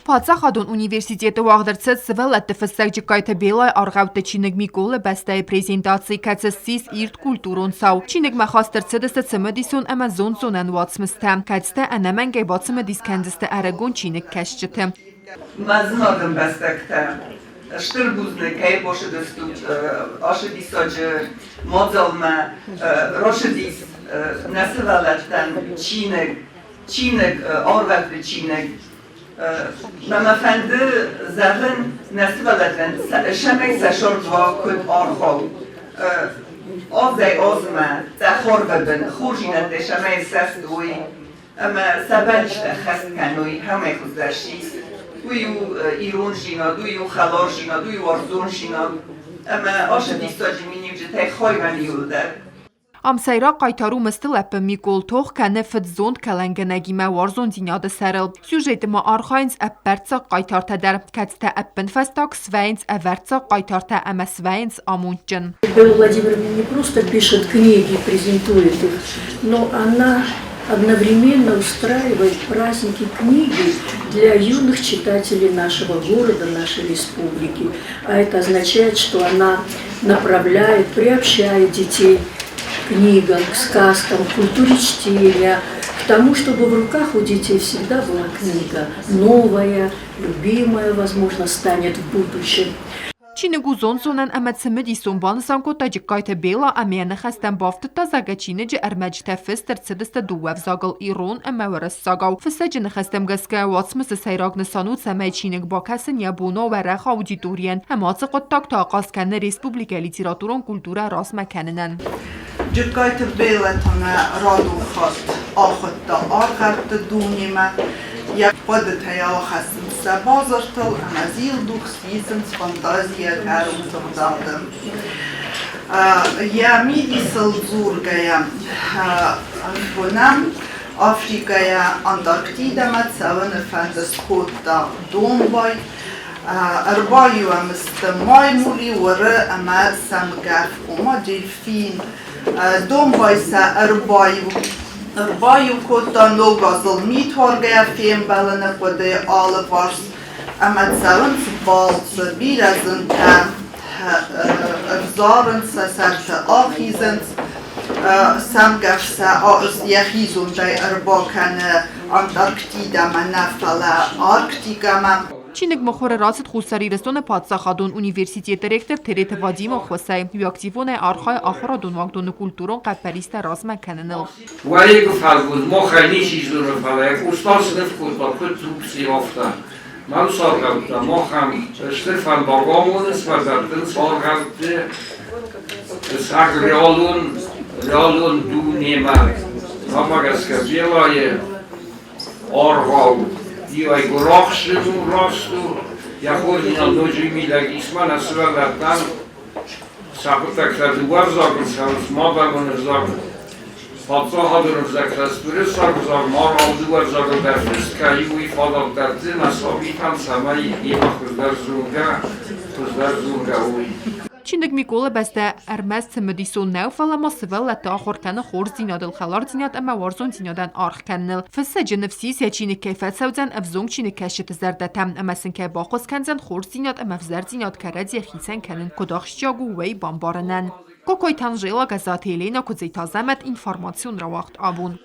Паддзахадон университеты уагъд ӕрцыд сывӕллӕтты фыссӕг Джыккайты Белайы аргъӕутты чиныг Миколы бӕстӕйы презентаци, кӕцы ссис ирд культурон цау. Чиныгмӕ хаст ӕрцыдысты цымыдисон ӕмӕ зондзонӕн уацмыстӕ, кӕцытӕ ӕнӕмӕнгӕй бацымыдис кӕндзысты ӕрыгон чиныгкӕсджыты. Мӕ зынаргъ ӕмбӕстӕгтӕ, стыр бузныг, кӕй бацыдыстут ацы диссаджы мадзалмӕ. Рацыдис нӕ сывӕллӕттӕн чиныг, чиныг, аргъӕутты чиныг. Мӕ фӕнды зӕгъын нӕ сывӕллӕттӕн, цӕмӕй сӕ сорт уа куыд аргъау. Азӕй-азмӕ цъӕх арвы бын хорздзинӕдтӕй цӕмӕй сӕфт уой ӕмӕ сӕ бӕллицтӕ ӕххӕст кӕной, хӕмӕй хуыздӕр сис. Уый у ирондзинад, уый у хӕлардзинад, уый у уарзондзинад ӕмӕ ацы диссаджы миниуджытӕй хайуан иуылдӕр. Ам сӕйраг хъайтар у Мысты лӕппын Микол, тох кӕны фыдзонд кӕлӕнгӕнӕгимӕ уарзондзинады сӕрыл. Сюжеты ма архайынц ӕппӕрццаг хъайтартӕ дӕр, кӕцытӕ ӕппынфӕстаг свӕййынц ӕвӕрццаг хъайтартӕ ӕмӕ свӕййынц амондджын. Белла Владимировна не просто пишет книги, презентует их, но она одновременно устраивает праздники книги для юных читателей нашего города, нашей республики. А это означает, что она направляет, приобщает детей к книгам, к сказкам, к культуре чтения, к тому, чтобы в руках у детей всегда была книга новая, любимая, возможно, станет в будущем. Чиныг у зондзонӕн ӕмӕ цымыдисон, банысан кодта Джыккайты Бела ӕмӕ йӕ ныхӕстӕм бафтыдта, зӕгъгӕ, чиныджы ӕрмӕджытӕ фыст ӕрцыдысты дыууӕ ӕвзагыл ирон ӕмӕ уырыссагау. Фыссӕджы ныхӕстӕм гӕсгӕ, уацмысы сӕйраг нысан у, цӕмӕй чиныг бакӕсын йӕ бон уа уӕрӕх аудиторийӕн ӕмӕ ацы хъуыддаг та ахъаз кӕны республикӕйы литературон культурӕ размӕ кӕнынӕн. Джыккайты Белӕ та нӕ радон хатт ахуыдта аргъӕутты дунемӕ. Йӕ хъуыдытӕ ахӕссынц сӕ базыртыл ӕмӕ зилдух сисынц фантазийӕ кӕрон тыгъдады. Йӕ мидисыл дзургӕйӕ, уынӕм, Африкӕйӕ Антарктидӕмӕ цӕуыны фӕнд скодта домбай, ӕрбаиу ӕм сты маймули, уыры ӕмӕ сӕмгӕф, ома дельфин. Домбай сӕ ӕрбаиу ӕрбаиу кодта ног азыл митуаргӕйӕ фембӕлыны хъуыдыйы алыварс ӕмӕ цӕуынц балцы, бирӕ зынтӕ ӕвзарынц, сӕ сӕрты ахизынц. Сӕмгӕф сӕ йӕхи зондӕй ӕрбакӕны Антарктидӕмӕ нӕ, фӕлӕ Арктикӕмӕ. Чиныг мыхуыры рацыд Хуссар Ирыстоны паддзахадон университеты ректор Тереты Вадимы ӕххуысӕй. Уый активонӕй архайы ахуырадон уагдоны культурон хъӕппӕристӕ размӕ кӕныныл. Уӕйыгы фӕлгонд махӕй ничи зоны, фӕлӕ йӕ Къоста сныв кодта, куыд тугцъи, афтӕ. Мӕн саргъӕуттӕ махӕн стыр фӕндаг амонынц, фӕдӕттынц аргъӕутты сӕг реалон, реалон дунемӕ. Мӕнмӕ гӕсгӕ Белайы аргъау иуӕй гуырахстджын у, раст у, йӕ хорздзинад ноджы мидӕг ис мӕнӕ сывӕллӕттӕн сӕ хъуыддӕгтӕ дыууӕ ӕвзагыл цӕуынц, мадӕлон ӕвзаг Паддзахадон ӕвзӕгтӕ уырыссаг ӕвзаг ма ралдыуӕ ӕвзагыл дӕр фыст кӕй у, уый фадат дӕтты нӕ сабитӕн, цӕмӕй йемӕ хуыздӕр зонгӕ, хуыздӕр зонгӕ уой. Чиныг Миколы бӕстӕ ӕрмӕст цымыдисон нӕу, фӕлӕ ма сывӕллӕтты ахуыр кӕны хорздзинадыл, хӕлардзинад ӕмӕ уарзондзинадӕн аргъ кӕныныл. Фыссӕджы ныфс ис, йӕ чиныг кӕй фӕцӕудзӕн ӕвзонг чиныгкӕсджыты зӕрдӕтӕм ӕмӕ сын кӕй баххуыс кӕндзӕн хорздзинад ӕмӕ ӕвзӕрдзинад кӕрӕдзийӕ хицӕн кӕнын куыд ахсджиаг у, уый бамбарынӕн. Кокойты Анжела, Гӕззаты Еленӕ, Куыдзиты Азӕмӕт, информацион рауагъд абон.